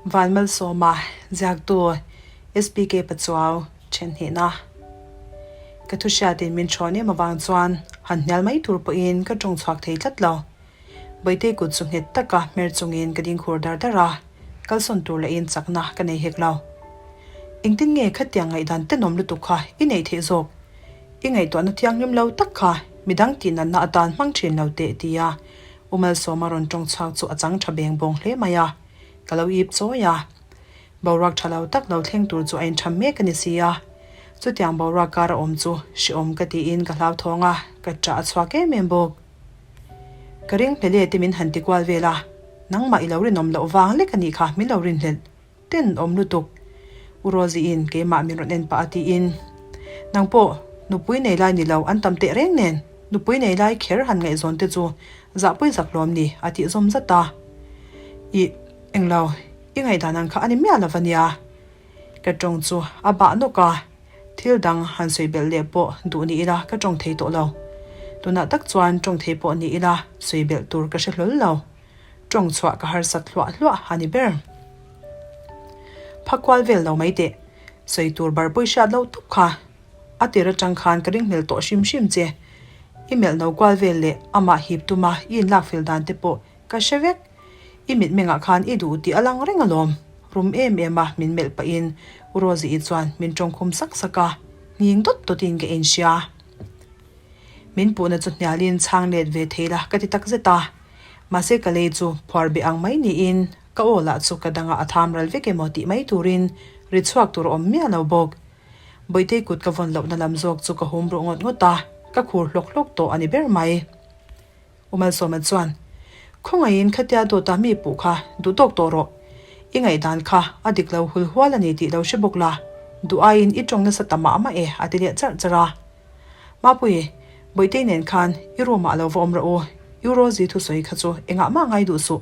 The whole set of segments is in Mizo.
Vanmalsawma ziaktu SPK Pachuau then hnihna. Ka thu hriatin min thawn em avang chuan han hnial mai tur pawhin ka tawng chhuak thei tlat lo. Bawihtei kut chu nghet taka hmer chungin ka ding khur dar dar a, kalsawn tur lahin chakna ka nei hek lo. Engtin nge khatiang ngaihdan tenawm lutuk kha i neih theih zawk? I ngaihtuahna thianghlim lo tak kha midang tihnatna atan hmang thin lo teh tia U Malsawma rawn tawng chhuak chu a chang tha beng bawng hle mai a, ka lo ip chawi a. Boruak tha lo tak lo thleng tur chu a intham mek a ni si a, chutiang boruak kar a awm chu hrehawm ka tiin ka hlauthawng a, ka ṭah a chhuak em em bawk. Ka ring hlel e te min han ti kual vel a, nangmah i lo rinawm loh vang lek a nih kha min lo rinhlelh. Ten awm lutuk. U Rosie-in keimah min rawn en pah a tiin, Nang pawh nupui nei lai ni lo an tam teh reng nen, nupui nei lai kher han ngaihzawn te chu zahpui zak lawm ni a tih zawm zat a. Ih, englo, i ngaihdan ang kha a ni miah lo va nia. Ka tawng chu a bah nawk a, thil dang han sawi belh leh pawh duh ni ila ka tawng thei tawh lo. Tunah tak chuan tawng thei pawh ni ila sawi belh tur ka hre hlawl lo. Tawng chhuah ka harsat hluah hluah a ni ber. Phakual vel lo mai teh. Sawi tur bar pawi hriat lo tawp kha. A tir atang khan ka ring hmel tawh hrim hrim che. I melh no kual vel leh amah hip tuma i inlak fel dan te pawh ka hre vek. I mitmengah khan i duh tih a lang reng alawm. Rum em em a min melh pahin U Rosie-i chuan min tawngkhum sak sak a, nghing dawt dawtin ka inhria. Min puhna chu hnialin chhang let ve thei la ka ti tak zet a. Mahse ka lei chu phuar beh ang mai niin ka aw lah chu ka dangah a tham ral vek emaw tih mai turin ri chhuak tur a awm miah lo bawk. Bawihtei kut ka vawn lohna lam zawk chu ka hum ruh ngawt ngawt a, ka khur hlawk hlawk tawh a ni ber mai. U Malsawma chuan, Khawngaihin khatia dawta mi puh kha duh tawk tawh rawh. I ngaihdan kha a dik lo hul hual a ni tih lo hre bawk la, duh aiin i tawng nasa ta mah mah e a ti leh charh charh a. Mapui, Bawihtei nen khan i room ah lo va awm rawh u, U Rosie thusawi kha chu engah mah ngai duh suh.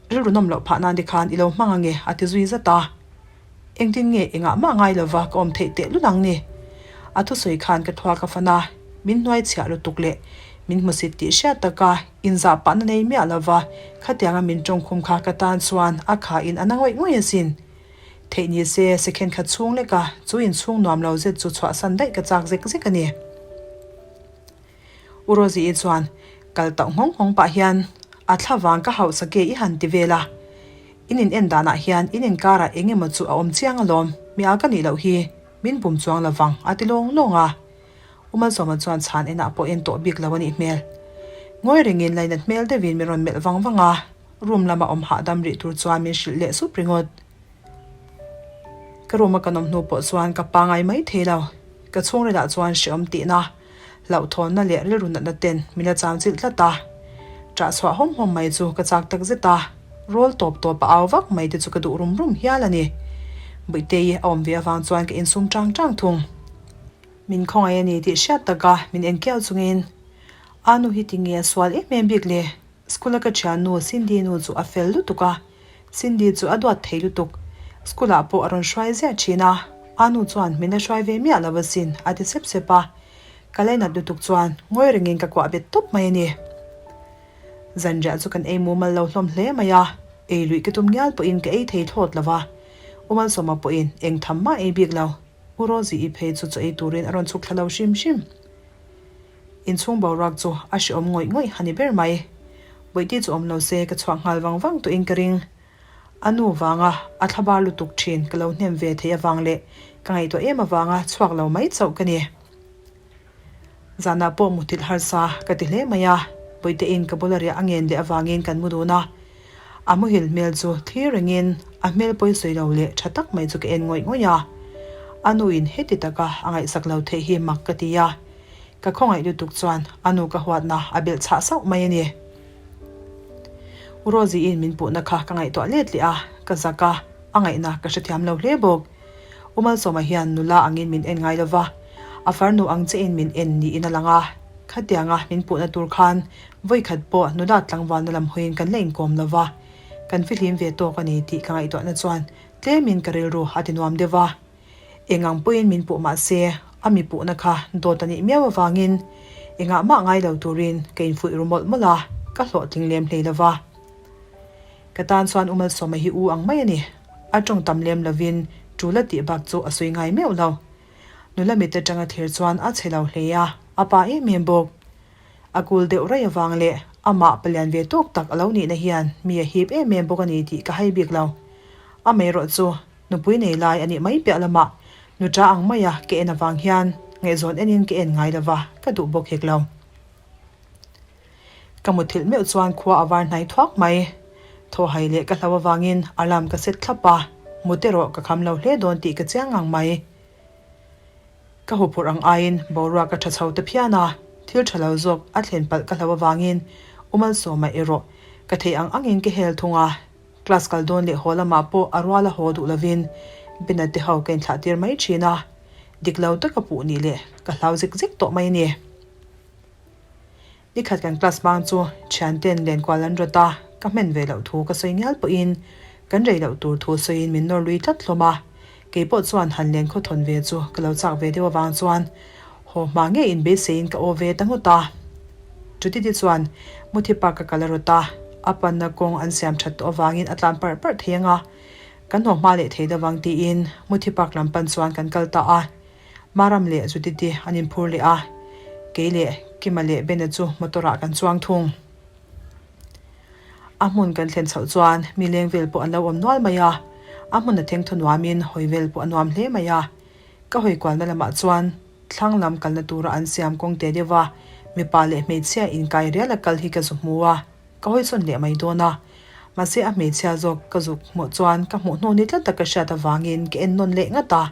Rilru nawm loh phah nan te khan i lo hmang ange a ti zui zat a. Engtin nge engah mah ngai lova ka awm theih teh lul ang ni? A thusawi khan ka thluak a fan a, min hnuai chhiah lutuk leh min hmusit tih hriat taka inzah pahna nei miah lova khatianga min tawngkhum kha ka tan chuan a kha in a na ngawih ngawih asin. Theih ni se second khat chhung leka chu inchhung nuam lo zet chu chhuahsan daih ka chak zek zek a ni. U Rosie-i chuan kal tauh nghawng nghawng pah hian a thla vang ka hauh sake i han ti vel a, in in en danah hian in inkarah eng emaw chu a awm chiang alawm, mi a ka nih loh hi min bum chuang lo vang a ti lawng lawng a. U Malsawma chuan chhan enah pawh en tawh bik lo a nih hmel. Ngawi rengin lainat hmel deuhin min rawn melh vang vang a, room lama awm hahdam rih tur chuan min hrilh leh sup ringawt. Ka room a kan awm hnu pawh chuan ka pangai mai thei lo. Ka chhungrilah chuan hrehawm tihna, hlauhthawnna leh rilru natna ten min la cham chilh tlat a. Ṭah chhuah hawm hawm mai chu ka chak tak zet a, rawl tawp tawp a au vak mai te chu ka duh rum rum hial a ni. Buitei a awm ve avang chuan ka insum ṭang ṭang thung. Min khawngaih a ni tih hriat taka min enkiau chungin, A nu hi tinge a sual em em bik le? School a ka thiannu Cindy nu chu a fel lutuk a, Cindy chu a duat thei lutuk. School ah pawh a rawn hruai ziah thin a, a nu chuan min la hruai ve miah lo asin a ti sep sep a. Ka lainat lutuk chuan ngawi rengin ka kuah bet tawp mai a ni. Zanriah chu kan ei mumal lo hlawm hle mai a, ei luih ka tum ngial pawhin ka ei thei thlawt lo va, U Malsawma pawhin eng tham mah ei bik lo. U Rosie-i phei chu chaw ei turin a rawn chhuk thla lo hrim hrim. Inchhung boruak chu a hrehawm ngawih ngawih a ni ber mai. Bawihti chu awm lo se ka chhuak nghal vang vang tawhin ka ring. A nu vanga a thla bar lutuk thin ka lo hnem ve theih avang leh ka ngaihtuah em avanga chhuak lo mai chauh ka ni. Zanah pawh muthilh harsa ka ti hle mai a, Bawihte-in ka bula riah a ngen leh avangin kan mu dun a. A muhil hmel chu thlir rengin a hmel pawisawi lo leh tha tak mai chu ka en ngawih ngawih a. A nuin heti taka a ngaihsak lo theih hi mak ka ti a. Ka khawngaih lutuk chuan a nu ka huatna a belh chhah sauh mai a ni. U Rosie-in min puhna kha ka ngaihtuah let leh a, ka zak a, a ngaihna ka hrethiam lo hle bawk. U Malsawma hian nula angin min en ngai lova, a farnu ang chiahin min en niin a lang a. Khatianga min puhna tur khan vawikhat pawh nula tlangvalna lam hawiin kan la inkawm lova, kan fihlim ve tawk a ni tih ka ngaihtuahna chuan tlemin ka rilru a ti nuam deuh a. Eng ang pawhin min puh mah se, a mi puhna kha dawt a nih miau avangin engah mah ngai lo turin ka infuih ru mawlh mawlh a, ka hlawhtling lem hlei lo va. Ka tan chuan U Malsawma hi u ang mai a ni. A tawng tam lem lovin tul a tih bak chu a sawi ngai meuh lo. Nula mit atanga thlir chuan a chhe lo hle a, a pa em em bawk. A kul deuh raih avang leh amah palian ve tawk tak a lo nihna hian mi a hip em em bawk a ni tih ka hai bik lo. Amaherawh chu nupui nei lai a nih mai piah lamah nuṭa ang maia ka en avang hian ngaihzawn enin ka en ngai lova ka duh bawk hek lo. Ka muthilh meuh chuan khua a var hnai thuak mai. Thawhai leh ka hlo avangin alarm ka set thlap a, mut erawh ka kham lo hle dawn tih ka chiang ngang mai. Ka huphurh ang aiin boruak a tha chho ta phian a, thil tha lo zawk a thlen palh ka hlo avangin U Malsawma erawh ka theih ang angin ka hel thung a, class kal dawn leh haw lamah pawh a rual a haw duh lovin Bena te ho ka inthlah tir mai thin a, dik lo taka puh nih leh ka hlau zek zek tawh mai a ni. Nikhat kan class bang chu thianten lenkual an rawt a, ka hman ve loh thu ka sawi ngial pawhin kan rei loh tur thu sawiin min nawr lui tlat hlawm a. Kei pawh chuan han len khawthawn ve chu ka lo chak ve deuh avang chuan haw hma ngei inbeiseiin ka aw ve ta ngawt a. Chutiti chuan Muthi Park ka kal a rawt a, a panna kawng an siam that tawh avangin a tlan parh parh thei ang a, kan haw hma leh thei deuh ang tiin Muthi Park lam pan chuan kan kal ta a. Maram leh Judith-i an inphur leh a, kei leh Kima leh Bena chu motor-ah kan chuang thung. A hmun kan thlen chhoh chuan mi leng vel pawh an lo awm nual mai a, a hmun a theng thaw nuamin hawi vel pawh a nuam hle mai a. Ka hawi kualna lamah chuan thlang lam kalna tura an siam kawng te deuh a, mipa leh hmeichhia inkai rial a kal hi ka zu hmu a, ka hawi sawn leh mai dawn a. Mahse a hmeichhia zawk ka zuk hmuh chuan ka hmuh hnu ni tlat a ka hriat avangin ka en nawn leh ngat a.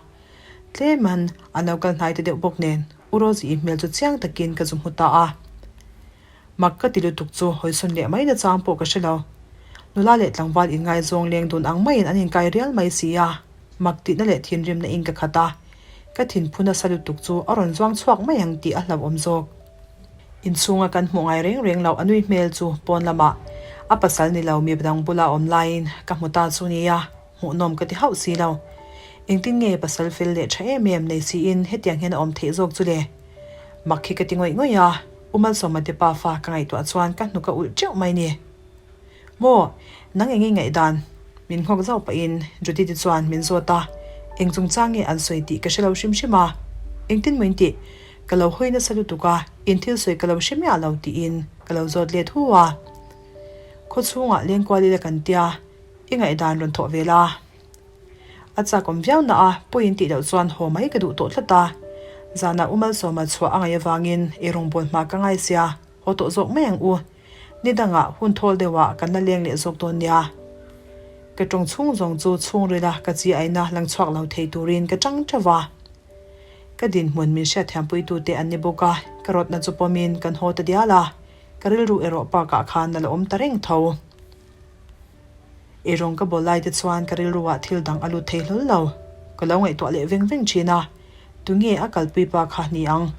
Tleman an lo kal hnai ta deuh bawk nen U Rosie-i hmel chu chiang takin ka zu hmu ta a. Mak ka ti lutuk chu hawisawn leh mai nachang pawh ka hre lo. Nula leh tlangval inngaizawng leng dun ang maiin an inkai rial mai si a, mak tihna leh thinrimna in ka khat a. Ka thinphu nasa lutuk chu a rawn zuang chhuak mai ang tih a hlauhawm zawk. Inchhunga kan hmuh ngai reng reng loh a nui hmel chu pawn lamah a pasal ni lo mi dang bula awm laiin ka hmu ta chu nia. Hmuhnawm ka ti hauh si lo. Engtin nge pasal fel leh tha em em nei siin hetiang hian a awm theih zawk chu le? Mak hi ka ti ngawih ngawih a, U Malsawma te pa fa ka ngaihtuah chuan ka hnuk a ulh teuh mai ni. Maw, nang eng i ngaihdan? Min nghawk zauh pahin Judith-i chuan min zawt a, eng chungchang nge an sawi tih ka hre lo hrim hrim a. Engtin maw in tih? Ka lo hawi nasa lutuk a, in thil sawi ka lo hre miah lo tiin ka lo zawt let hu a. Khawchhungah lengkual ila kan tia. I ngaihdan rawn thawh ve la. A chak awm viau na a, pawiin tih loh chuan haw mai ka duh tawh tlat a. Zanah U Malsawma chhuah a ngaih avangin ei rawngbâwl hma ka ngai sia, haw tawh zawk mai ang u. Ni dangah hun thawl deuhah kan la leng leh zawk dawn nia. Ka tawng chhung zawng chu chhungrila ka chi aina lang chhuak lo thei turin ka tang teuh va. Ka dinhmun min hriatthiampuitute an ni bawk a, ka rawtna chu pawmin kan haw ta dial a, ka rilru erawh park-ah khan a la awm ta reng tho. Eirawng ka bawl lai te chuan ka rilru ah thil dang a lut thei hlawl lo. Ka lo ngaihtuah leh veng veng thin a, tunge a kalpui pa kha ni ang?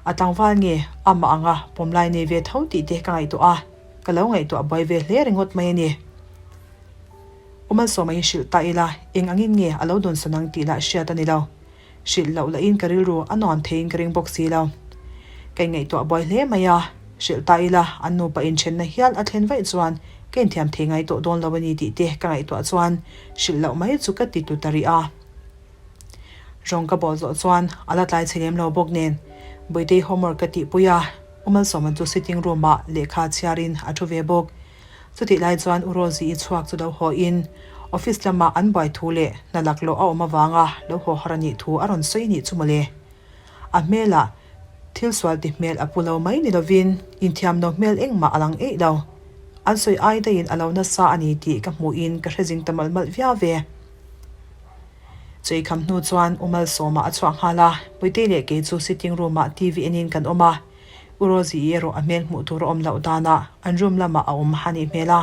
A tlangval nge amah anga pawmlai nei ve tho tih te ka ngaihtuah a, ka lo ngaihtuah buai ve hle ringawt mai a ni. U Malsawma hi hrilh ta ila eng angin nge a lo dawnsawn ang tih lah hriat a ni lo. Hrilh loh lahin ka rilru a nuam theiin ka ring bawk si lo. Ka inngaihtuah buai hle mai a, hrilh ta ila an nupa inthenna hial a thlen vaih chuan ka inthiam thei ngai tawh dawn lo a ni tih te ka ngaihtuah chuan hrilh loh mai chu ka ti tlu ta rih a. Rawng ka bawh zawh chuan a la tlai chhe lem lo bawk nen Bawihtei homework ka tihpui a, U Malsawma chu sitting room ah lehkha chhiarin a thu ve bawk. Chutih lai chuan U Rosie-i chhuak chu lo haw in office lamah an buai thu leh hna laklawh a awm avanga lo haw har a nih thu a rawn sawi nih chu mawle. A hmelah thil sual ti hmel a pu lo mai ni lovin inthiam lo hmel engmah a lang eih lo. An sawi ai daihin a lo nasa a ni tih ka hmuhin ka hre zing ta malh malh viau ve. Chei kham hnu chuan U Malsawma a chhuak nghal a, Puitei leh kei chu sitting room-ah TV enin kan awm a. U Rosie-i erawh a hmel hmuh tur a awm loh danah an room lamah a awm a nih hmel a.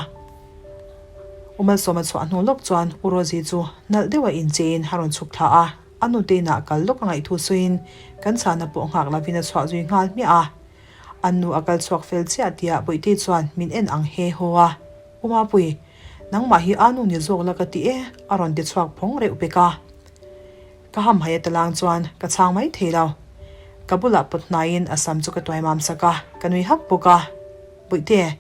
U Malsawma chhuah hnu lawk chuan U Rosie chu nalh deuha incheiin a rawn chhuk thla a, a nute inah kal lawk a ngaih thu sawiin kan chhana pawh nghak lovin a chhuah zui nghal hmiah a. An nu a kal chhuak fel chiah tia Bawihtei chuan min en ang he haw a, U Mapui, nangmah hi aa nu ni zawk la ka ti e, a rawn ti chhuak phawng reuh pek a. Ka hamhaih a talang chuan ka chhang mai thei lo. Ka bulah pawt hnaiin a sam chu ka tuai mam sak a, ka nui hak bawk a. Bawihte,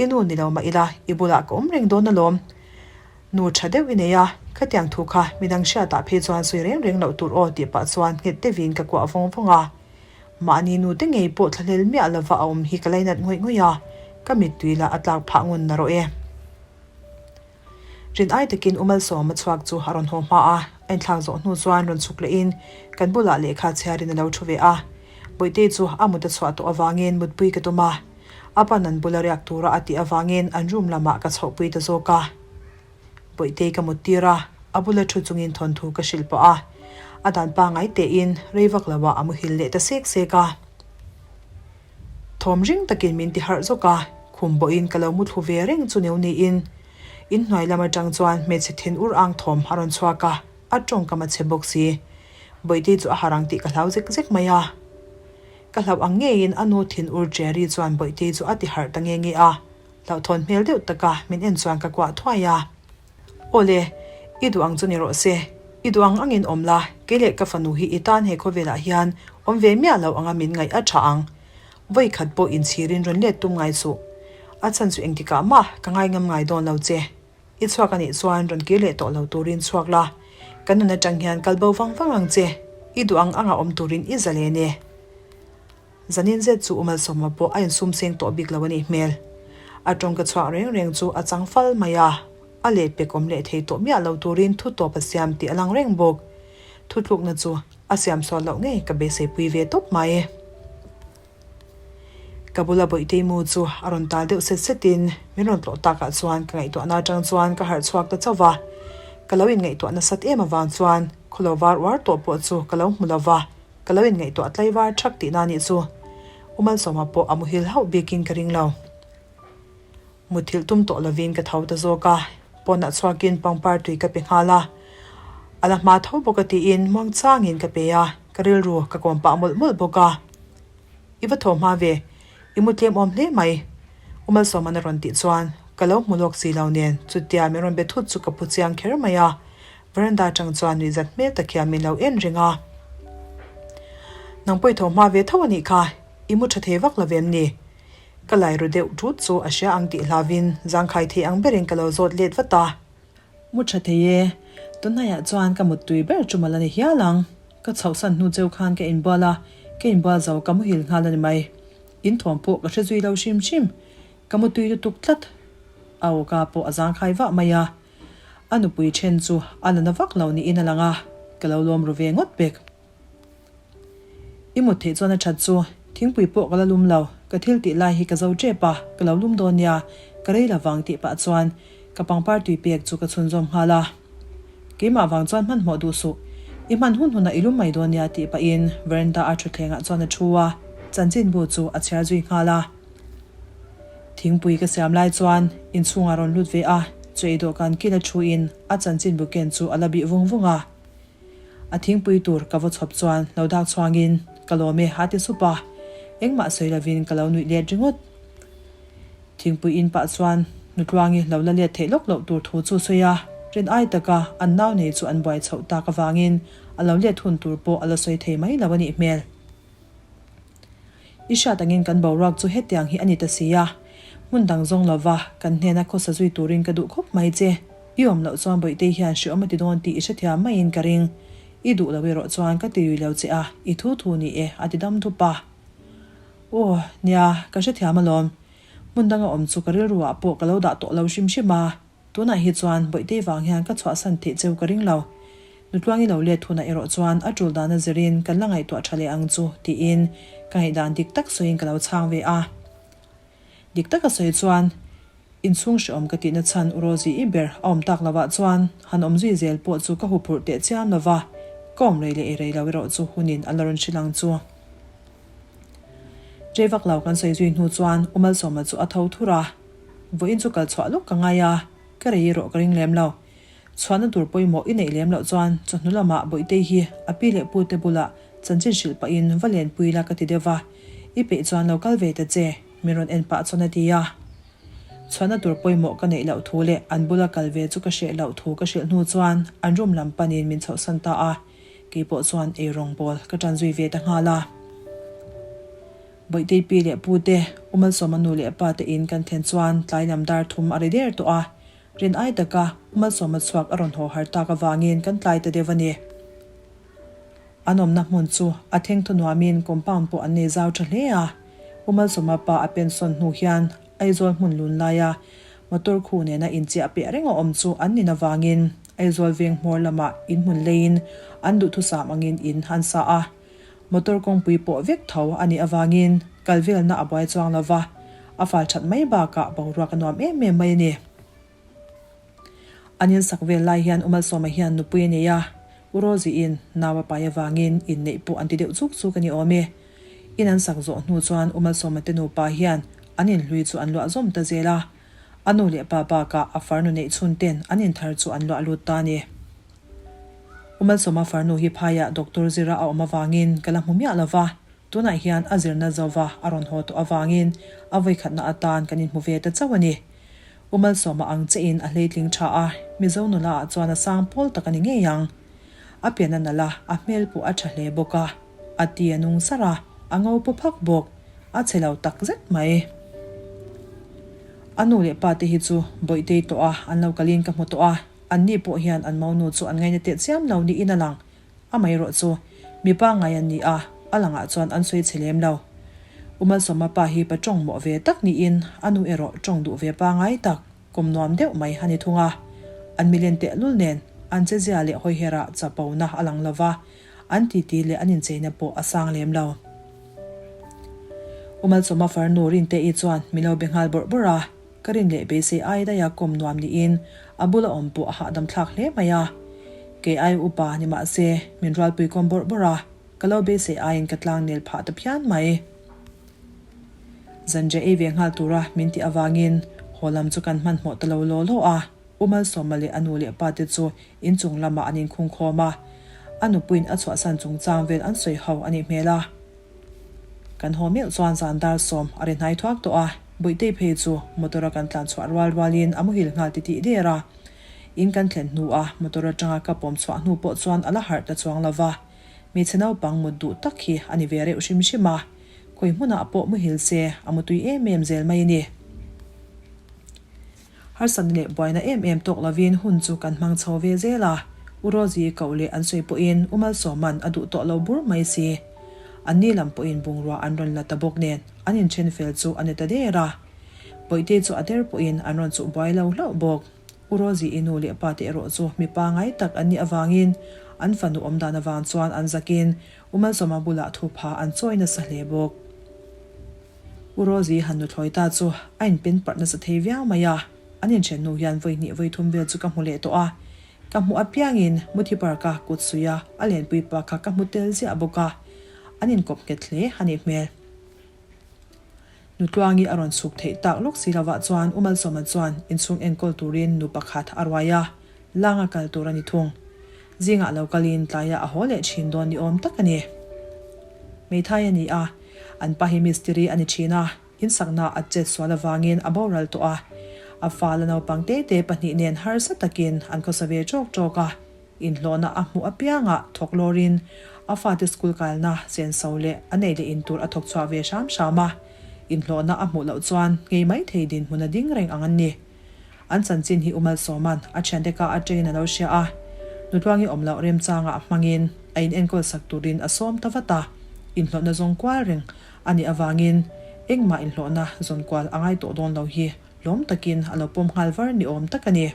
I nu ni lo mah ila, i bulah ka awm reng dawn alawm. Nu tha deuh i nei a, khatiang thu kha midang hriatah phei chuan sawi reng reng loh tur aw tih pah chuan nghet deuhin ka kuah vawng vawng a. Mahni nu te ngei pawh thlahlel miah lova a awm hi ka lainat ngawih ngawih a, ka mittui lah a tlak phah ngun na rawh e. Rin ai takin U Malsawma chhuak chu a rawn haw hma a, a inthlak zawh hnu chuan rawn chhuk lehin kan bulah lehkha chhiarin a lo thu ve a. Bawihtei chu a mut a chhuah tawh avangin mutpui ka tum a, a pan an bula riak tura a tih avangin an room lamah ka chhohpui ta zawk a. Bawihtei ka mut tir a, a bula thu chungin thawnthu ka hrilh pawh a, a dan pangngai tein rei vak loah a muhil leh ta sek sek a. Thawm ring takin min ti harh zawk a, khum bawhin ka lo mu thlu ve reng chu neu niin inhnuai lam atang chuan hmeichhe thin ur ang thawm a rawn chhuak a, a tawngkam a chhe bawk si. Bawihtei chu a harh ang tih ka hlau zek zek mai a. Ka hlauh ang ngeiin a nu thin ur Cherry chuan Bawihtei chu a ti harh ta nge nge a, hlauhthawn hmel deuh taka min en chuan ka kuah thuai a. Awle, i duh ang chu ni rawh se. I duh ang angin awm la, kei leh ka fanu hi i tan he khawvelah hian awm ve miah lo anga min ngaih a tha ang. Vawi khat pawh inchhirin rawn let tum ngai suh. A chhan chu engtikah mah ka ngai ngam ngai dawn lo che. I chhuak a nih chuan rawn kir leh tawh lo turin chhuak la, kan nun atang hian kal bo vang vang ang che, i duh ang anga awm turin i zalen e. Zanin zet chu Umalsawma pawh a insum seng tawh bik lo a nih hmel. A tawngka chhuak reng reng chu a chang fal mai a, a leh pek awm leh thei tawh miah lo turin thu tawp a siam tih a lang reng bawk. Thutlukna chu a siam sual loh ngei ka beiseipui ve tawp mai. Ka bula Bawihtei mu chu a rawn tal deuh set setin min rawn tlawh takah chuan ka ngaihtuahna atang chuan ka harh chhuak ta chauh va. Ka lo inngaihtuah nasat em avang chuan khawlo var uar tawh pawh chu ka lo hmu lo va, ka lo inngaihtuah tlaivar thak tihna anih chu. U Malsawma pawh a muhil hauh bikin ka ring lo. Muthilh tum tawh lovin ka tho ta zawk a, pawnah chhuakin pangpar tui ka pe nghal a. A la hma tho bawk a tiin muangchangin ka pe a, ka rilru ka kawm pah mawlh mawlh bawk a. I va tho hma ve, i mu tlem awm hle mai. U Malsawman a rawn tih chuan ka lo hmu lawk si lo nen chutia min rawn be thut chu ka phu chiang kher mai a, veranda atang chuan nuihzat hmel tak hian min lo en reng a. Nang pawh i tho hma ve tho a nih kha, i mu tha thei vak lo vem ni? Ka lai ru deuh ṭut chu a hria ang tih hlavin zangkhai thei ang berin ka lo zawt let vat a. Mu ṭha thei e, tunhnaiah chuan ka muttui ber chu mal a ni hial ang. Ka chhohsan hnu cheu khan ka inbual a, ka inbual zo ka muhil nghal a ni mai. In thawm pawh ka hre zui lo hrim hrim. Ka muttui lutuk tlat. A awka pawh a zangkhai vah mai a. A nupui ṭhen chu a la na vak lo niin a lang a, ka lo lawm ru ve ngawt bek. I mut theih chuan a that chu. Thingpui pawh ka la lum lo, ka thil tih lai hi ka zo tep a, ka lo lum dawn nia, ka rei lovang tih pah chuan ka pangpar tui pek chu ka chhunzawm nghal a. Keimah vang chuan hmanhmawh duh suh, i hman hun hunah i lum mai dawn nia tih pahin veranda a thutthlengah chuan a thu a, chanchinbu chu a chhiar zui nghal a. Thingpui ka siam lai chuan inchhungah rawn lut ve a, chu ei dawhkan kil a thuin a chanchinbu ken chu a la bih vung vung a. A thingpui tur ka vaw chhawp chuan lo dak chhuangin ka lawm e a ti sup a, engmah sawi lovin ka lo nuih let ringawt. Thingpui in pah chuan Nutluangi lo la let theih lawk loh tur thu chu sawi a, rin ai taka an nau nei chu an buai chhoh tak avangin a lo let hun tur pawh a la sawi thei mai lo a nih hmel. I hriat angin kan boruak chu hetiang hi a ni ta si a, hmun dang zawng lova kan hnena khawsa zui turin ka duh khawp mai che. I awm loh chuan Bawihtei hian hreawm a ti dawn tih i hrethiam maiin ka ring. I duh lo erawh chuan ka ti rui lo che a, i thu thu ni e, a ti dam dup a. Aw, nia, ka hrethiam alawm. Hmun danga awm chu ka rilru ah pawh ka lo dah tawh lo hrim hrim a. Tunah hi chuan Bawihtei vang hian ka chhuahsan theih cheu ka ring lo. Nutluangi lo let hunah erawh chuan a tul dana zirin kan la ngaihtuah tha leh ang chu tiin ka ngaihdan dik tak sawiin ka lo chhang ve a. Dik taka sawi chuan inchhung hrehawm ka tihna chhan u Rosie i ber a awm tak lovah chuan han awm zui zel pawh chu ka huphurh teh chiam lova, ka awm rei leh ei rei lo erawh chu hunin a la rawn hrilh ang chu. Rei vak lo kan sawi zui hnu chuan U Malsawma chu a tho thur a, Vawiin chu kal chhuah lawk ka ngai a, ka rei erawh ka ring lem lo. Chhuahna tur pawimawh i neih lem loh chuan chawhnu lamah Bawihtei hi a pi leh pute bulah chanchin hrilh pahin va lenpui la ka ti deuh va, i peih chuan lo kal ve ta che, min rawn en pah chuan a ti a. Chhuahna tur pawimawh ka neih loh thu leh an bula kal ve chu ka hreh loh thu ka hrilh hnu chuan an room lam panin min chhohsan ta a, keipawh chuan eirawng bawl ka tan zui ve ta nghal a. Bawihtei pi leh pu te, U Malsawma nu leh pa te in kan thlen chuan tlai lam dar thum a ri der tawh a, rin ai taka U Malsawma chhuak a rawn haw har tak avangin kan tlai ta deuh a ni. An awmna hmun chu a thengthaw nuamin compound pawh an nei zau tha hle a, U Malsawma pa a pension hnu hian Aizawl hmun lun laia motor khu nena inchiah piah reng a awm chu an nin avangin Aizawl veng hmawr lamah in hmun leiin an duhthusam angin in an sa a. Motor kawngpui pawh vek tho a nih avangin kal velna a buai chuang lo va, a fal that mai bakah boruak a nuam em em mai a ni. An insak vel lai hian U Malsawma hian nupui a nei a, U Rosie-in nau a pai avangin inneih pawh an ti deuh chuk chuk a ni awm e. In an sak zawh hnu chuan U Malsawma te nupa hian an inhlui chu an luah zawm ta zel a, a nu leh pa bakah a farnu neih chhun ten an inthar chu an luah lut ta a ni. U Malsawma farnu hi phaiah Doctor Zira a awm avangin ka la hmu miah lo va, tunah hian a zirna zova a rawn haw tawh avangin a vawikhatna atan kan inhmu ve ta chauh a ni. U Malsawma ang chein a hleitling tha a, Mizo nula ah chuan a sang pawl tak a ni ngei ang. A pian a nalh a, a hmel pawh a tha hle bawk a. A ti a nung sar a, a ngo paw phak bawk. A chhe lo tak zet mai. A nu leh pa te hi chu Bawihtei tawh a, an lo kalin ka hmu tawh a, anni pawh hian an monu chu an ngaina teh chiam lo niin a lang. Amaherawh chu, mipa ngai an ni a, a langah chuan an sawi chhe lem lo. U Malsawma pa hi pa tawng mawh ve tak niin a nu erawh tawng duh ve pangai tak, kawm nuam deuh mai a ni thung a. An milen tehlul nen an chezia leh hawiherah chapona a lang lo va, an titi leh an incheina pawh a sang lem lo. U Malsawma farnu Rinte-i chuan min lo be nghal bawrh bawrh a. Ka rin leh beisei ai daiha kawm nuam niin a bula awm pawh a hahdam thlak hle mai a. Kei ai upa ni mah se min rualpui kawm bawrh bawrh a, ka lo beisei aiin ka tlang nel phah ta phian mai. Zanriah ei ve nghal tura min tih avangin haw lam chu kan hmanhmawh ta lo law law a, U Malsawma leh a nu leh pa te chu inchung lamah an inkhung khawm a, a nupuiin a chhuahsan chungchang vel an sawi ho a nih hmel a. Kan haw meuh chuan zan dar sawm a ri hnai thuak tawh a, Buihtei phei chu motor a kan tlan chhuah rual rualin a muhil nghal titih der a. In kan thlen hnu a motor atanga ka pawm chhuah hnu pawh chuan a la harh ta chuang lo va, hmeichhe naupang mut duh tak hi a ni ve reuh hrim hrim a, khawi hmunah pawh muhil se a mutui em em zel mai a ni. Harsatna leh buaina em em tawk lovin hun chu kan hmang chho ve zel a, U Rosie koh leh an sawi pawhin U Malsawma'n a duh tawh lo bur mai si. Anni lam pawhin bungrua an rawn la ta bawk nen an inthen fel chu a ni ta der a. Bawihte chu a der pawhin an rawn chuh buai lo hlauh bawk. U Rosie-i nu leh pa te erawh chu mipa ngai tak an nih avangin an fanu awmdan avang chuan an zakin U Malsawma bulah thupha an chawi nasa hle bawk. U Rosie han nuthlawi ta chu a inpen parh nasa thei viau mai a, an inṭhen hnu hian vawi hnih vawi thum vel chu ka hmu leh tawh a, ka hmuh apiangin Muthi Park-a kut suih a a lenpui pa kha ka hmu tel ziah bawk a, an inkawp nghet hle a nih hmel. Nutluangi a rawn chhuk theih tak lawk si lovah chuan U Malsawma chuan inchhung enkawl turin nu pakhat a ruai a, Langa kal tur a ni thung. Zingah lo kalin tlaiah a haw leh thin dawn ni awm tak a ni. Hmeithai a ni a, an pa hi mistiri a ni thin a, insakna a chet sual avangin a boral tawh a. A fa la naupang te te pahnih nen harsa takin an khawsa ve ṭawk ṭawk a, inhlawhna a hmuh apiangah thawk lawrin a fate school kalna senso leh a nei leh in tur a thawk chhuah ve hram hram a, inhlawhna a hmuh loh chuan ngei mai thei dinhmun a ding reng ang an ni. An chanchin hi U Malsawma'n a thiante ka atangin a lo hria a, Nutluangi awm loh remchangah hmangin a in enkawl sak turin a sawm ta vat a, inhlawhna zawng kual reng a nih avangin engmah inhlawhna zawn kual a ngai tawh dawn lo hi lawm takin a lo pawm nghal var ni awm tak a ni.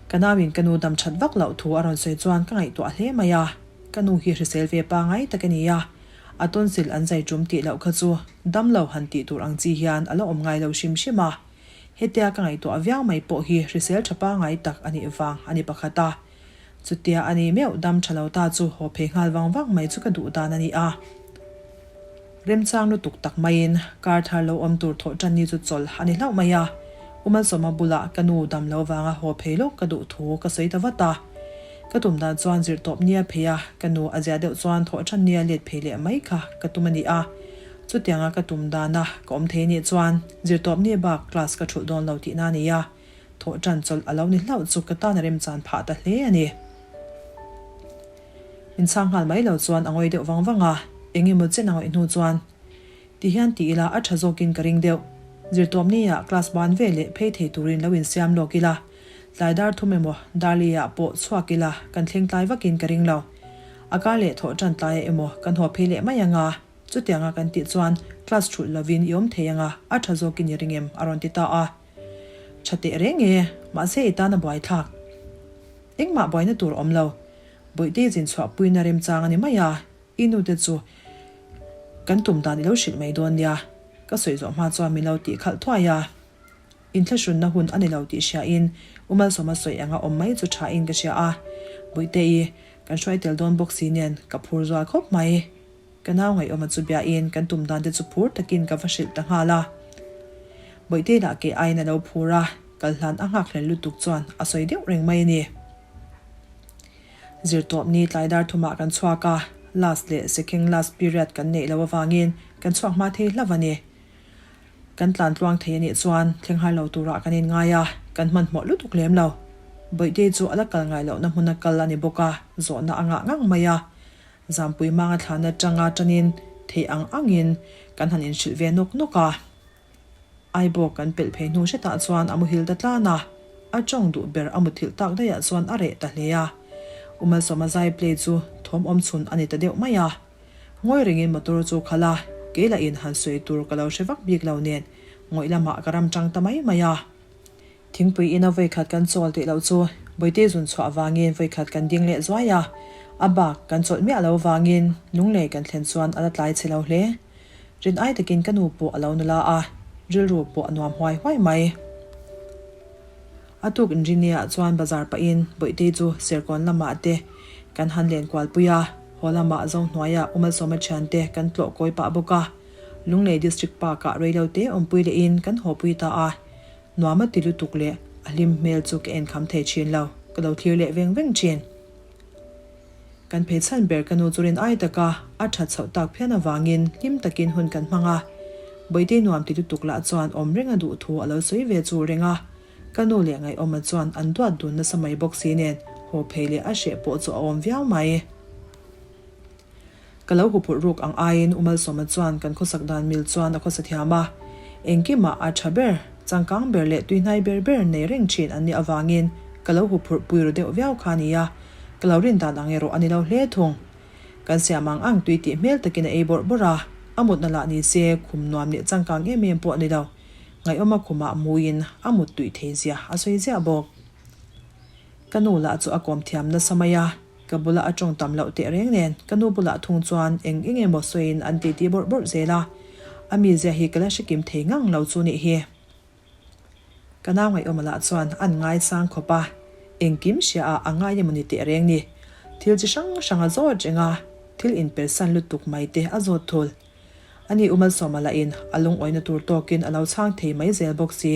Ka nauin ka nu dam that vak loh thu a rawn sawi chuan ka ngaihtuah hle mai a, ka nu hi hrisel ve pangai tak a ni a, A tonsil an zai tum tih loh kha chu dam lo han tih tur ang chi hian a la awm ngai lo hrim hrim a. Hetia ka ngaihtuah viau mai pawh hi hrisel tha pangai tak a nih vang a ni pakhat a. Chutia a ni meuh dam tha lo ta chu haw phei nghal vang vang mai chu ka duh dan a ni a. Remchang lutuk tak maiin kar thar lo awm tur thawh tan ni chu chawlh a ni hlauh mai a. U Malsawma bulah ka nu dam lo vanga haw phei lawk ka duh thu ka sawi ta vat a. Ka tum dan chuan zirh tawp nia phei a, ka nu a zia deuh chuan thawh than nia let phei leh mai kha ka tum a ni a. Chutianga ka tum dana ka awm thei nih chuan zirh tawp nia bak class ka thulh dawn lo tihna a ni a, thawh tan chawlh a lo ni hlauh chu ka tan a remchan phah ta hle a ni. Min chhang nghal mai lo chuan a ngawi deuh vang vang a. Eng emaw chen a ngawih hnu chuan, Ti hian ti ila a tha zawkin ka ring deuh. Zirtawp nia class ban ve leh phei thei turin lo insiam lawk ila, tlai dar thum emaw Darley-ah pawh chhuak ila kan thleng tlai vakin ka ring lo. A kar leh thawh tan tlaiah emaw kan haw phei leh mai anga, chutianga kan tih chuan class thulh lovin i awm thei anga a tha zawkin i ring em? a rawn ti ta a. Tha teh reng e, mahse i tan a buaithlak. Engmah buaina tur awm lo. Bawihte zin chhuahpuina remchang a ni mai a. I nu te chu kan tum dan i lo hrilh mai dawn nia, ka sawi zawh hma chuan min lo tih khalh thuai a. Inthlahrunna hun a ni lo tih hriain U Malsawma sawi anga awm mai chu thain ka hria a. Bawihte-i, kan hruai tel dawn bawk si nen ka phur zual khawp mai. Ka nau ngaihawma chu biain kan tum dan te chu phur takin ka va hrilh ta nghal a. Bawihte lah ke aiin a lo phur a, kal hlan a nghak hlel lutuk chuan a sawi deuh reng mai a ni. Zirtawp ni tlai dar thumah kan chhuak a, last leh second last period kan neih loh avangin kan chhuak hma thei hlauh a ni. Kan tlan tluang thei a nih chuan thleng har lo turah kan inngai a, kan hmanhmawh lutuk lem lo. Bawihte chu a la kal ngai lohna hmuna kal a ni bawk a, zawhna a ngah ngang mai a. Zampui manga thlana tanga tanin theih ang angin kan han inhrilh ve nawk nawk a. Aibawk kan pelh phei hnu hretah chuan a muhil ta tlan a, a tawng duh ber a muthilh tak daihah chuan a reh ta hle a. U Malsawma zai play chu thawm awm chhun a ni ta deuh mai a. Ngawi rengin motor chu khalh a, kei lahin han sawi tur ka lo hre vak bik lo nen ngawih lamah ka ram tang ta mai mai a. Thingpui ina vawikhat kan chawl tih loh chu Bawihte zun chhuah vangin vawikhat kan ding leh zuai a, a bak kan chawlh miah lo vangin lunglei kan thlen chuan a la tlai chhe lo hle. Rin ai takin ka nu pawh a lo nula a, rilru pawh a nuam huai huai mai. A tuk inrinia chuan bazar pahin Bawihtei chu Serkawn lamah te kan han len kualpui a, haw lamah Zohnuaia U Malsawma thiante kan tlawh kawi pah bawk a. Lunglei District Park-ah reilote awmpui lehin kan hawpui ta a, nuam a ti lutuk leh a hlim hmel chu ka enkham thei thin lo, ka lo thlir leh veng veng thin. Kan phei chhan ber ka nu chu rin ai taka a that chhoh tak phian avangin hlim takin hun kan hmang a, Bawihte nuam ti lutuk lah chuan awm reng a duh thu a lo sawi ve chu reng a, ka nu leh Ngaihawma chuan an duat dun nasa mai bawk si nen haw phei leh a hreh pawh chu a awm viau mai. Ka lo huphurh ruk ang aiin U Malsawma chuan kan khawsak dan mil chuan a khawsa thiam a, engkimah a tha ber, changkang ber leh tuihnai ber ber nei reng thin an nih avangin ka lo huphurh pui ru deuh viau kha a ni a, ka lo rin dan ang erawh a ni lo hle thung. Kan siam ang ang tui tih hmel takin a ei bawrh bawrh a, a mutna lah ni se khum nuam leh changkang em em pawh a ni lo, ngaihawma khumah muiin a mut tuih thei zia a sawi ziah bawk. Ka nu lah chu a kawm thiam nasa mai a. Ka bula a tawng tam loh teh reng nen ka nu bulah thung chuan eng eng emaw sawiin an titi bawrh bawrh zel a, a mizia hi ka la hre kim thei ngang lo chu nih hi. Ka nau ngaihawma lah chuan an ngaisang khawp a, engkim hria ah a ngai emaw ni teh reng ni. Thil chi hrang hrang a zawt reng a, thil inpersan lutuk mai te a zawt thul. Ani U Malsawma lahin a lungawina tur tawkin a lo chhang thei mai zel bawk si.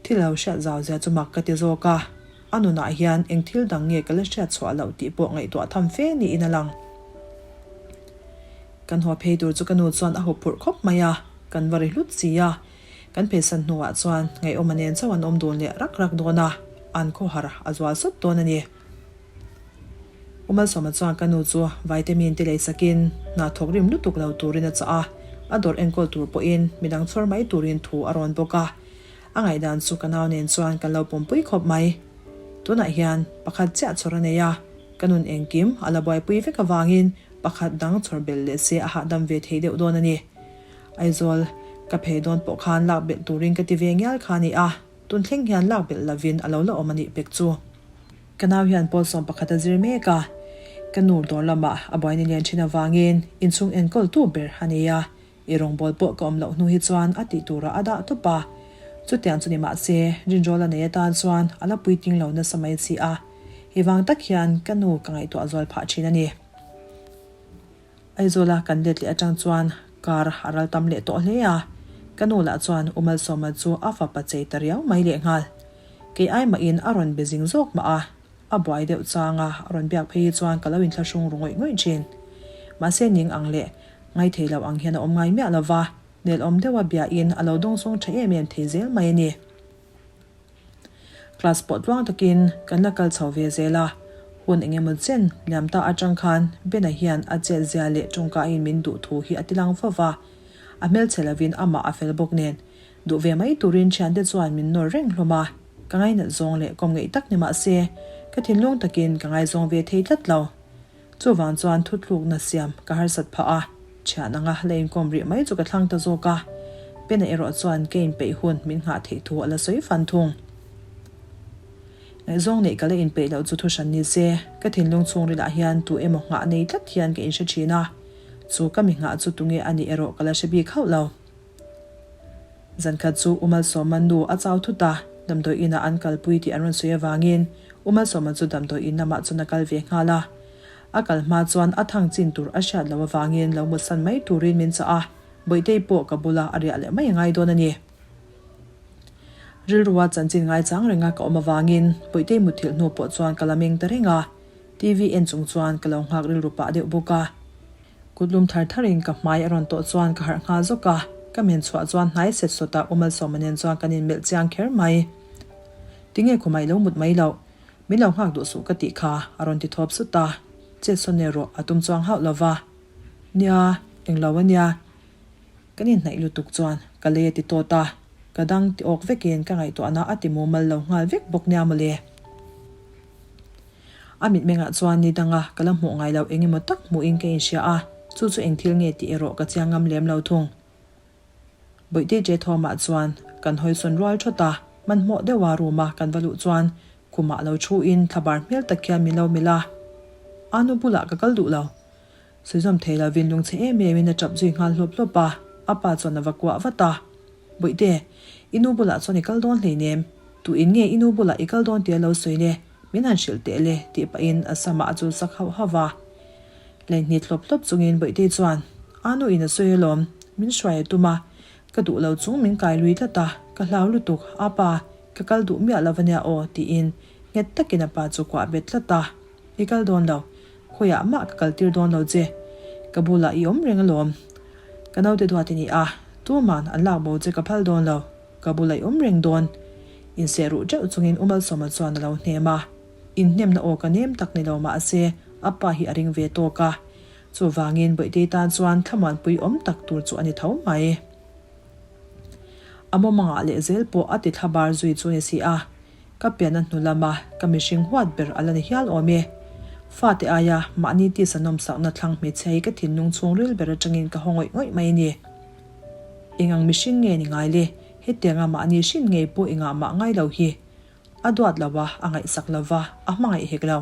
Thil lo hriat zau zia chu mak ka ti zawk a, a nunah hian eng thil dang nge ka la hriat chhuah loh tih pawh ngaihtuah tham fe niin a lang. Kan haw phei tur chu ka nu chuan a haw phurh khawp mai a, kan va ri hlut si a. Kan pheisan hnuah chuan ngaihawma nen chauh an awm dun leh rak rak dawn a, an khawhar a zual sawt dawn a ni. U Malsawma chuan ka nu chu vitamin te lei sakin hna thawk rim lutuk lo turin a chah a, a dawrh enkawl tur pawhin midang chhawr mai turin thu a rawn bawk a. A ngaihdan chu ka nau nen chuan kan lo pawmpui khawp mai. Tunah hian pakhat chiah chhawr a nei a, ka nun engkim a la buaipui vek avangin pakhat dang chhawr belh leh se a hahdam ve thei deuh dawn a ni. Aizawl ka phei dawn pawh khan lak belh turin ka ti ve ngial kha a ni a, tun thleng hian lak belh lovin a lo la awm a nih pek chu. Ka nau hian pawl sawm pakhat a zir mek a, ka nu dawr lamah a buaina lian thin avangin inchhung enkawltu ber a nei a, i rawngbawl pawh ka awm loh hnu hi chuan a tih turah a dah tawp a. Chutiang chu ni mah se, rinrawl a nei atan chuan a la puitling lo nasa mai si a, hei vang tak hian ka nu ka ngaihtuah zual phah thin a ni. Aizawla kan let leh atang chuan car a ral tam leh tawh hle a, ka nu lah chuan U Malsawma chu a fapa chei ta riau mai lehnghal. Kei ai mahin a rawn be zing zawk mah a, a buai deuh chang a, a rawn biak phei hi chuan ka lo inthlahrung ru ngawih ngawih thin. Mahse ning ang leh ngaithei lo ang hian a awm ngai miah lo va, nelawm deuha biain a lo dawngsawng tha em em thei zel mai a ni. Class pawh tluang takin kan la kal chho ve zel a, Hun eng emaw chen liam ta atang khan Bena hian a chet zia leh tawngkain min duh thu hi a ti lang fo va. A hmelchhe lovin amah a fel bawk nen duh ve mai turin thiante chuan min nawr reng hlawm a. Ka ngainat zawng leh kawm ngeih tak ni mah se ka thinlung takin ka ngaizawng ve thei tlat lo. Chuvang chuan thutlukna siam ka harsat phah a, thian anga la inkawm rih mai chu ka thlang ta zawk a. Pena erawh chuan ka inpeih hun min nghah theih thu a la sawi fan thung. Ngaihzawng neih ka la inpeih loh chu thuhran ni se, ka thinlung chhungrilah hian tu emaw nghah nei tlat hian ka inhre thin a, chu ka mi nghah chu tunge a nih erawh ka la hre bik hauh lo. Zankhat chu U Malsawma nu a chau thut a, damdawi inah an kalpui tih an rawn sawi avangin U Malsawma chu damdawi in lamah chuan a kal ve nghal a. A kal hma chuan a thang chin tur a hriat loh avangin lo mutsan mai turin min chah a, Bawihtei pawh ka bula a riah leh mai a ngai dawn a ni. Rilrua chanchin ngaichang renga ka awm avangin Bawihtei mutthilh hnu pawh chuan ka la meng ta reng a, TV en chung chuan ka lo nghak rilru pah deuh bawk a. Kut lum thar tharin ka hmai a rawn tawh chuan ka harh nghal zawk a, ka men chhuah chuan hnai set sawtah U Malsawma nen chuan kan inmelh chiang kher mai. Tinge khumah i lo mut mai loh? Min lo nghak duh suh ka tih kha, a rawn ti thawp sut a, chet sawn erawh a tum chuang hauh lo va. Nia, englo a nia. Kan inhnaih lutuk chuan ka lei a ti tawt a, ka dang ti awk vekin ka ngaihtuahna a ti mumal lo nghal vek bawk nia mawle. A mitmengah chuan ni danga ka la hmuh ngai loh eng emaw tak hmuhin ka inhria a, chu chu eng thil nge tih erawh ka chiang ngam lem lo thung. Bawihte J Thawmah chuan kan hawisawn rual thawt a, hmanhmawh deuha room-a kan va luh chuan khumah lo thuin thlabar hmel tak hian min lo melh a, A nu bulah ka kal duh lo. Sawi zawm thei lovin lungchhe em emin a tap zui nghal hlawp hlawp a, a pa chuan a va kuah vat a. Bawihte, i nu bulah chuan i kal dawn hleinem, tu in nge i nu bulah i kal dawn tia lo sawi le, min han hrilh teh le, tih pahin a samah a chul sak hauh hauh a. Laihnit hlawp hlawp chungin Bawihtei chuan, A nu in a sawi alawm, min hruai a tum a, ka duh lo chung min kai lui tlat a, ka hlau lutuk, a pa, ka kal duh miah lo ania aw, tiin nghet takin a pa chu kuah bet tlat a. I kal dawn lo, Khawiah mah ka kaltir dawn lo che, ka bulah i awm reng alawm. Ka naute duat i ni a, tuman an lak bo che ka phal dawn lo, ka bulah i awm reng dawn. Inseh ruh teuh chungin U Malsawma chuan a lo hnem a, inhnemna aw ka nem tak ni lo mahse a pa hi a ring ve tawk a, chuvangin Bawihtei tan chuan thlamuanpui awm tak tur chu a ni tho mai. A mawmangah lehzel pawh a ti thlabar zui chu ni si a. Ka pianna hnu lama ka mihring huat ber a la ni hial awm e. Fate aia mahni tisa nawmsakna thlang hmeichhia hi ka thinlung chhungril ber atangin ka haw ngawih ngawih mai a ni. Eng ang mihring nge ni ngai le, hetianga mahni hrin ngei pawh engah mah ngai lo hi. A duat lo a, a ngaihsak lo va, a hmangaih hek lo.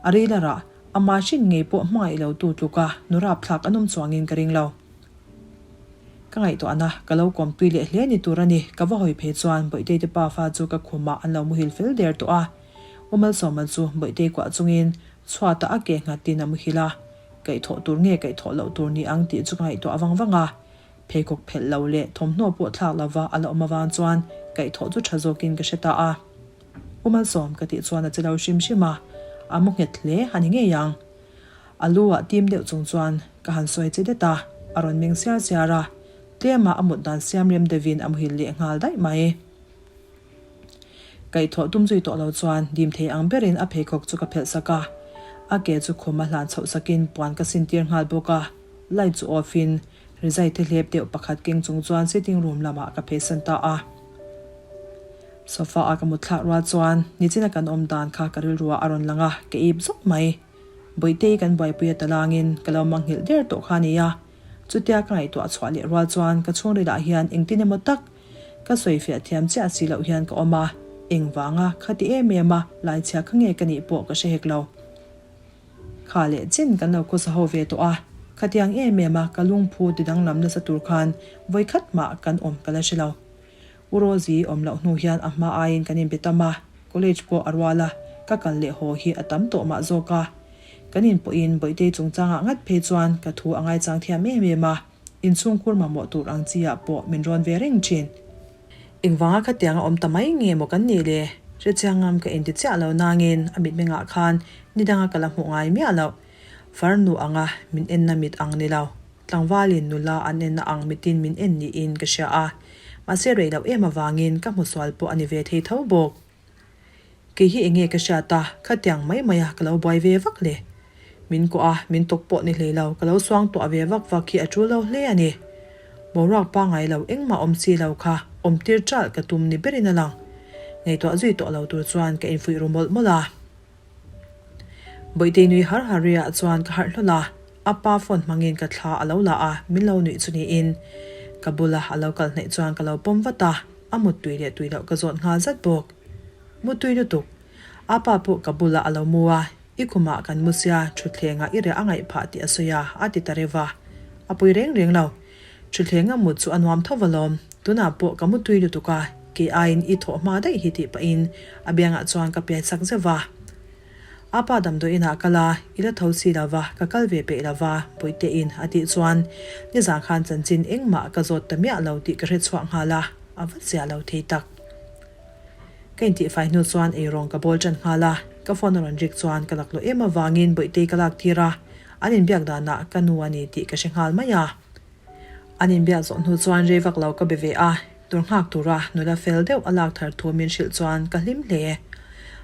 A ril a rah, ama hrin ngei pawh hmangaih lo tu tluka nu rapthlak a nawm chuangin ka ring lo. Ka ngaihtuahna ka lo kawmpui leh hle ni tur a ni, ka va hawi phei chuan Bawihtei te pa fa chu ka khumah an lo muhil fel der tawh a. U Malsawma chu Bawihtei kuah chungin chhuatah a ke nghatin a muhil a, kaihthawh tur nge kaihthawh loh tur ni ang tih chu ka ngaihtuah vang vang a. Pheikhawk phelh lo leh thawmhnaw pawh thlak lova a la awm avang chuan kaihthawh chu tha zawkin ka hre ta a. U Malsawm ka tih chuan a che lo hrim hrim a, a mu nghet hle a ni ngei ang. A lu ah tim deuh chung chuan ka han sawi che det a, a rawn meng siar siar a, tlem ah a mut dan siam rem deuhin a muhil leh nghal daih mai. Kaihthawh tum zui tawh lo chuan dim thei ang berin a pheikhawk chu ka phelh sak a, a ke chu khum a hlan chhoh sakin puan ka sin tir nghal bawk a, light chu off in rizai te hlep deuh pakhat keng chung chuan sitting room lamah ka pheisan ta a. Sofa a ka mut thlak rual chuan nichina kan awm dan kha ka rilru ah a rawn lang a, ka ip zawk mai. Bawihtei kan buaipui a talangin ka lo manghilh der tawh kha a ni a, chutia ka ngaihtuah chhuah leh rual chuan ka chhungril ah hian engtin emaw tak ka sawifiah thiam chiah si loh hian ka awm a, engvanga khati em em a laichhia kha nge ka nih pawh ka hre hek lo. Kha leh chin kan lo khawsa ho ve tawh a, khatiang em em a ka lungphu ti danglam nasa tur khan vawikhat mah kan awm ka la hre lo. U Rosie awm loh hnu hian a hma aiin kan inbe tam a, college pawh a rual a, ka kal leh haw hi a tam tawh mah zawk a. Kan inpawhin Bawihtei chungchangah ngat phei chuan ka thu a ngaichang thiam em em a, inchhungkhur mamawh tur ang chi ah pawh min rawn ve reng thin. Engvanga khatiang a awm ta mai nge maw kan nih le? Hrechiang ngam ka inti chiah lo nangin a mitmengah khan nidanga ka la hmuh ngai miah loh. Farnu anga min enna mit ang ni lo. Tlangvalin nula an enna ang mitin min en niin ka hria a, mahse rei loh em avangin ka hmusual pawh a ni ve thei tho bawk. Kei hi enge ka hriat a, khatiang mai mai a ka lo buai ve vak le. Min kuah a, min tawk pawh ni hlei lo, ka lo suang tuah ve vak vak hi a tul lo hle a ni. Boruak pangngai lo engmah awm si lo kha awm tir ṭalh ka tum ni berin a lang. Ngaihtuah zui tawh lo tur chuan ka infuih ru mawlh mawlh a. Bawihtei nui har har riah chuan ka harh hlawl a, a pa phone hmangin ka thla a lo la a, min lo nuih chu niin. Ka bula a lo kal hnaih chuan ka lo pawm vat a, a muttui leh tui loh ka zawt nghal zat bawk. Muttui lutuk. A pa pawh ka bulah a lo mu a, I khumah kan mu sia, thutthlengah i riah a ngaih phah tih a sawi a, a ti ta reuh va. A pui reng reng lo. Thutthleng a mut chu a nuam tho alawm. Tunah pawh ka mu tui lutuk a, kei aiin i thawh hma daih hi tih pahin a biangah chuan ka piai chak zeuh va. A pa damdawi inah kal a, i la tho si lo va, ka kal ve peih lo va, Puitein a tih chuan nizan khan chanchin engmah ka zawt ta miah lo tih ka hre chhuak nghal a, a va zia lo thei tak. Ka intihfai hnu chuan eirawng ka bawl ṭan nghal a, ka phone a rawn rik chuan ka laklawh em avangin Bawihtei ka lak tir a, an inbiak danah ka nu a ni tih ka hre nghal mai a. An inbiak zawh hnu chuan rei vak lo ka be ve a, tur nghak tura nula fel deuh a lak thar thu min hrilh chuan ka hlim hle.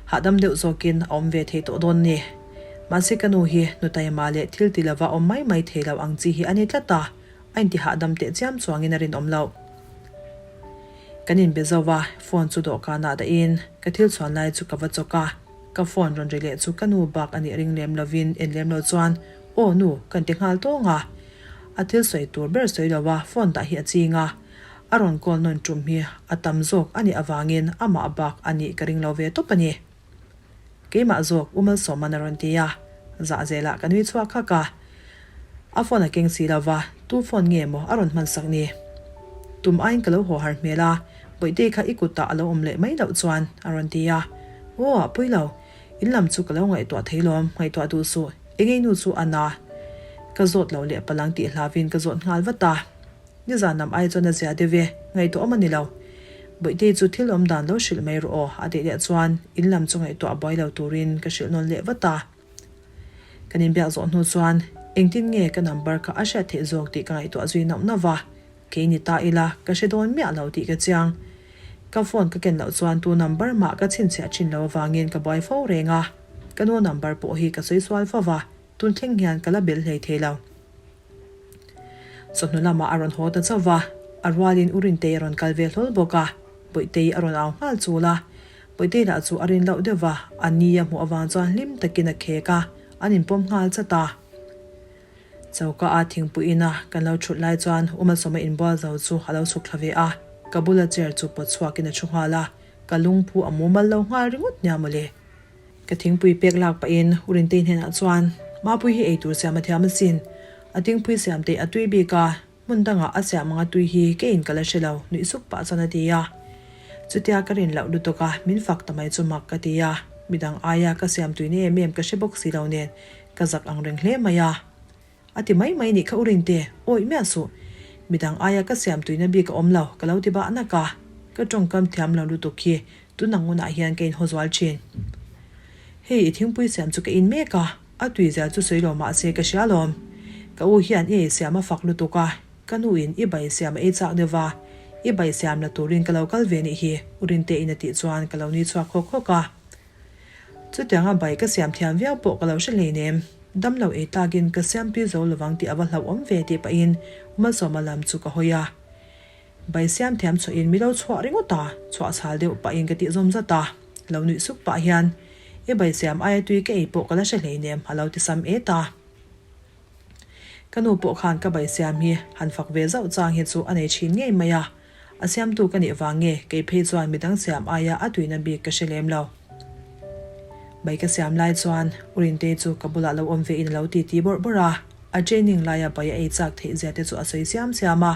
Hahdam deuh zawkin a awm ve thei tawh dawn ni. Mahse ka nu hi nu taima leh thil ti lova awm mai mai thei lo ang chi hi a ni tlat a, a inti hahdam teh chiam chuangin a rinawm loh. Kan inbe zo va, phone chu dawhkanah dahin ka thil chhuan lai chu ka va chawk a, ka phone rawn ri leh chu ka nu bak a nih ring lem lovin en lem lo chuan Aw nu kan ti nghal tawng a, a thil sawi tur ber sawi lo a phone dah hi a ching a, a rawn call nawn tum hi a tam zawk a nih avangin amah bak a nih ka ring lo ve tawp a ni. Keimah zawk U Malsawman a rawn ti a, zah zelah ka nui chhuak hak a. A phone a keng si lo va, tu phone nge maw a rawn hman sak ni? Tum aiin ka lo haw har hmel a, Bawihtei kha i kutah a lo awm leh mai loh chuan a rawn ti a. Aw, a pui lo. In lam chu ka lo ngaihtuah thei lawm, ngaihtuah duh suh. Engei nu chu a na. Ka zawt lo leh palang tih hlauin ka zawt nghal vat a. Nizan lam ai chuan a zia deuh e, ngaihtuah awm a ni lo. Bawihtei chu thil awm dan lo hrilh mai rawh aw, a tih leh chuan in lam chu ngaihtuah buai lo turin ka hrilh nawn leh vat a. Kan inbiak zawh hnu chuan engtin nge ka number kha a hriat theih zawk tih ka ngaihtuah zui nauh nauh va, kei ni ta ila ka hre dawn miah lo tih ka chiang. Ka phone ka ken loh chuan tu number mah ka chhinchhiah thin lo avangin ka buai fo reng a, ka nu number pawh hi ka sawi sual fo va, tun thleng hian ka la belh hlei thei lo. Chawhnu lamah a rawn haw ta chauh va, a rualin U Rintei a rawn kal ve hlawl bawk a, Bawihtei a rawn au nghal chul a. Bawihtei lah chu a rin loh deuh va, a ni a hmuh avang chuan hlim takin a khek a, an inpawm nghal chat a. Choka a thingpui ina kan lo thut lai chuan U Malsawma inbual zo chu a lo chhuk thla ve a, ka bula chair chu pawt chhuakin a thu nghal a, ka lungphu a mumal lo nghal ringawt nia mawle. Ka thingpui pek lak pahin U Rintei hnenah chuan, Mapui hi eitur siam a thiam asin. A thingpui siam teih a tui bik a, hmun dangah a siam anga tui hi keiin ka la hre lo, nuih suk pah chuan a ti a. Chutia ka rin loh lutuk a, min fak ta mai chu mak ka ti a. Midang aia ka siam tuina em em ka hre bawk si lo nen, ka zak ang reng hle mai a. A ti mai mai nih kha u Rinte, awih miah suh. Midang aia ka siam tuina bik a awm lo, ka lo ti bah nak a. Ka tawngkam thiam lo lutuk hi tun ang hunah hian ka inhaw zual thin. Hei i thingpui siam chu ka in mek a, a tui zel chu sawi lo mahse ka hria lawm. Ka u hian i ei siam a fak lutuk a, ka nu in i bai siam a ei chak deuh va, i bai siam la turin ka lo kal ve nih hi, u Rinte in a tih chuan ka lo nui chhuak hawk hawk a. Chutianga bai ka siam thiam viau pawh ka lo hre hleinem. Damlo ei takin ka siam tui zo lovang tih a va hlauhawm ve tih pahin Malsawma lam chu ka hawi a. Bai siam thiam chhuahin mi lo chhuah ringawt a, chhuah chhal deuh pahin ka tih zawm zat a. Lo nuih suk pah hian, I bai siam aia tui ka ei pawh ka la hre hleinem a lo ti sam et a. Ka nu pawh khan ka bai siam hi han fak ve zauh chang hi chu a nei thin ngei mai a. A siamtu ka nih vang nge kei phei chuan midang siam aia a tuina bik ka hre lem lo. Bai ka siam lai chuan U Rintei chu ka bulah lo awm ve in a lo titi bawrh bawrh a, a training laia bai a ei chak theih zia te chu a sawi siam siam a.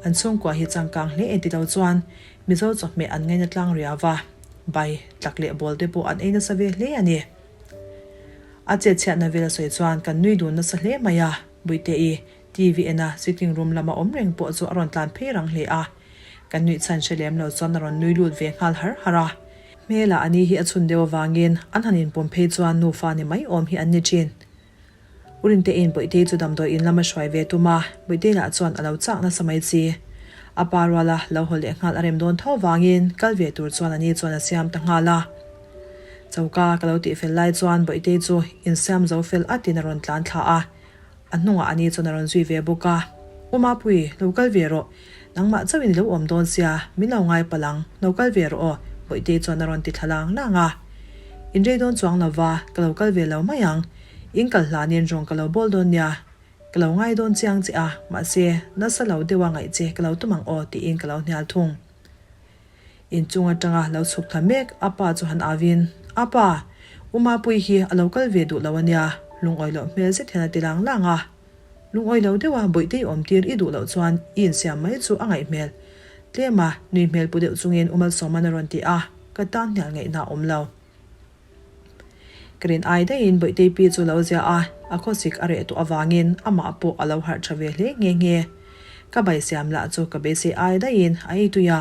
An chhungkua hi changkang hle en ti lo chuan Mizo chawhmeh an ngaina tlang riau va, bai, tlak leh bawl te pawh an ei nasa ve hle a ni. A chetchhiatna vel a sawi chuan kan nui dun nasa hle mai a, Buite-i TV ena sitting room lama awm reng pawh chu a rawn tlan phei rang hle a. Kan nuih chhan hre lem lo chuan a rawn nui lut ve nghal har har a. Hmela a ni hi a chhun deuh avangin an han inpawm phei chuan nufa ni mai awm hi an ni thin. U Rinteiin Bawihtei chu damdawi in lama hruai ve tum a, Bawihtei lah chuan a lo chak nasa mai chi. A pa ruala lo haw leh nghal a rem dawn tho avangin kal ve tur chuan a ni chuan a siam ta nghal a. Choka ka lo tihfel lai chuan Bawihtei chu insiam zo fel atin a rawn tlan thla a, a hnungah a ni chuan a rawn zui ve bawk a. U Mapui, lo kal ve rawh. Nangmah chauhin i lo awm dawn sia, min lo ngai palh ang, lo kal ve rawh aw, Bawihtei chuan a rawn ti thla lang lang a. In rei dawn chuang lo va, ka lo kal ve lo mai ang. In kal hlanin rawng ka lo bawl dawn nia. Ka lo ngai dawn chiang che a, mahse, nasa lo deuha ngaih che ka lo tum ang aw, tiin ka lo hnial thung. Inchung atanga lo chhuk thla mek a pa chu han avin, A pa, U Mapui hi a lo kal ve duh lo a nia, lungawi loh hmel zet hian a ti lang lang a. Lungawi lo deuha Bawihtei awmtir i duh loh chuan i insiam mai chu a ngaih hmel. Tlema nui hmel pu deuh chungin U Malsawman a rawn ti a, ka tan hnial ngaihna a awm lo. Ka rin ai daihin Bawihtei pi chu lo zia a, a khawsik a reh tawh avangin amah pawh a lo harh tha ve hle nghe nghe. Ka bai siam lah chu ka beisei ai daihin a ei tui a,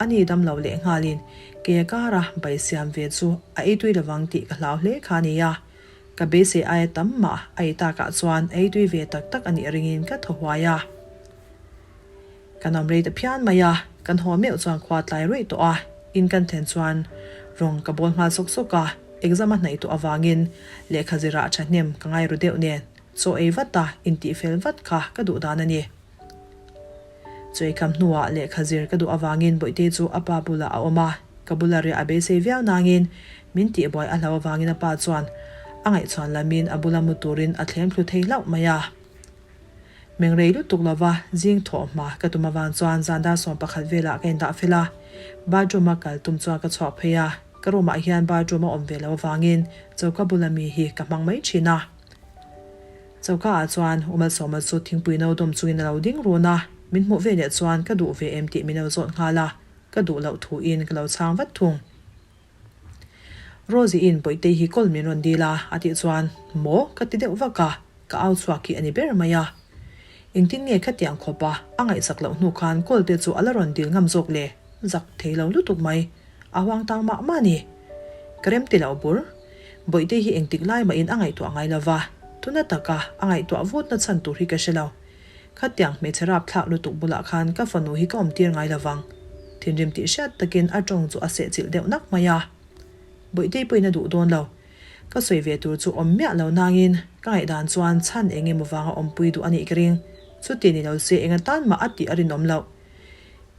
a ni dam lo leh nghalin kei a kara bai siam ve chu a ei tui lovang tih ka hlau hle kha a nia. Ka beisei aia tam mah a ei takah chuan a ei tui ve tak tak a nih ringin ka thaw huai a. Kan awm rei ta phian mai a, kan haw meuh chuan khua tlai ruih tawh a, in kan thlen chuan rawng ka bawl nghal sawk sawk a, exam a hnaih tawh avangin lehkha zirah thahnem ka ngai ru deuh nen chaw ei vat a intih fel vat kha ka duh dan a ni. Chaw ei kham hnuah lehkha zir ka duh avangin Bawihtei chu a pa bulah a awm a, ka bula riah a beisei viau nangin min tihbuai a hlau avangin a pa chuan a ngaihchhuan lamin a bula mu turin a thlem thlu thei hlauh mai a. Meng rei lutuk lova zing thawh hma ka tum avang chuan zan dar 11 velah ka indah fel a, bathroom a kal tum chuan ka chhuak phei a, ka room ah hian bathroom a awm ve lo avangin choka bula mi hi ka hmang mai thin a. Choka ah chuan U Malsawma chu thingpui no dawm chungin a lo ding run a, min hmuh veleh chuan ka duh ve em tih min lo zawt nghal a, ka duh loh thu in ka lo chhang vat thung. Rosie in Bawihtei hi kawl min rawn dil a, a tih chuan maw ka ti deuh vak a, ka au chhuak hi a ni ber mai a. Engtin nge khatiang khawp a, a ngaihsak loh hnu khan kawl te chu a la rawn dil ngam zawk le, zak thei lo lutuk mai, a huang tang mah mah a ni. Ka rem ti lo bur. Bawihtei hi engtik lai mahin a ngaihtuah ngai lo va, tuna taka a ngaihtuah vutna chhan tur hi ka hre lo. Khatiang hmeichhe rapthlak lutuk bulah khan ka fanu hi ka awmtir ngai lo vang. Thinrim tih hriat takin a tawng chu a sehchilh deuh nak mai a. Bawihtei pawhin a duh dawn lo. Ka sawi ve tur chu awm miah lo nangin ka ngaihdan chuan chhan eng emaw vanga awmpui duh a nih ka ring. Chuti ni lo se eng atan mah a tih a rinawm loh.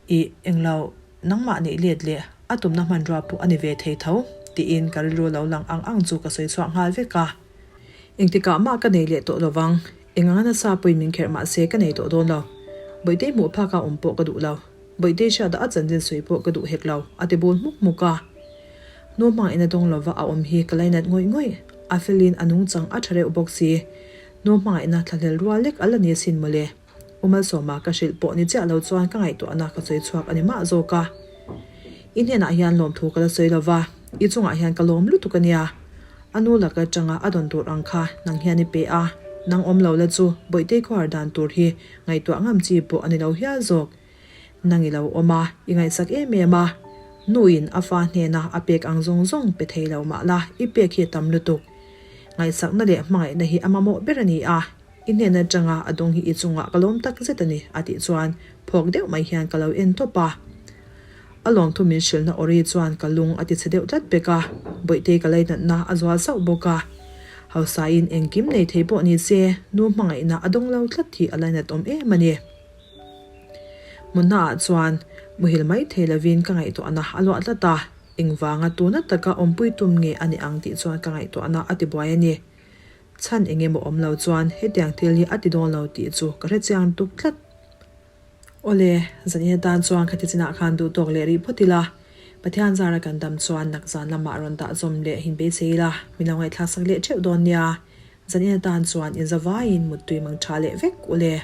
Ih, englo, nangmah neih let leh a tumna hmanrua pawh a ni ve thei tho, tiin ka rilru lo lang ang ang chu ka sawi chhuak nghal vek a. Engtikah mah ka nei leh tawh lo vang. Eng anga nasa pawhin min kherh mah se ka nei tawh dawn lo. Bawihtei hmuh phaka awm pawh ka duh lo. Bawihtei hriata a chanchin sawi pawh ka duh hek lo, a ti bul hmuk hmuk a. Nu hmangin a dawng lova a awm hi ka lainat ngawih ngawih. A felin a nungchang a tha reuh bawk si. Nu hmangaihna thlahlel rual lek a la ni asin mawle. U Malsawma ka hrilh pawh ni chiah lo chuan ka ngaihtuahna ka sawi chhuak a ni mah zawk a. I hnenah hian lawmthu ka la sawi lo va, i chungah hian ka lawm lutuk a nia. A nu laka atanga a dawn tur ang kha nang hian i pe a, nang awm lo la chu Bawihtei khawhar dan tur hi ngaihtuah ngam chi pawh a ni lo hial zawk. Nang i lo awm a, i ngaihsak em em a. Nuin a fa hnena a pek ang zawng zawng pe thei lo mah la, i pek hi a tam lutuk. Ngaihsakna leh hmangaihna hi a mamawh ber a ni a. I hnen atanga a dawng hi i chungah ka lawm tak zet a ni, a tih chuan phawk deuh mai hian ka lo en tawp a. A lawngthu min hrilhna awri chuan ka lung a ti chhe deuh tlat pek a, Bawihtei ka lainatna a zual sauh bawk a. Hausain engkim nei thei pawh ni se, nu hmangaihna a dawng lo tlat hi a lainat awm em a ni. Hmunhnaah chuan muhil mai thei lovin ka ngaihtuahna a luah tlat a, engvanga tuna taka awmpui tum nge a ni ang tih chuan ka ngaihtuahna a tibuai a ni. Chhan eng emaw awm lo chuan hetiang thil hi a ti dawn lo tih chu ka hre chiang tuk tlat. Awle, zanin atan chuan khati chinah khan duh tawk leh rih phawt ila, Pathian zara kan dam chuan nak zan lamah rawn dah zawm leh hin beisei ila, min lo ngaihthlak sak leh theuh dawn nia. Zanin atan chuan inzavaiin muttui mang tha leh vek ule.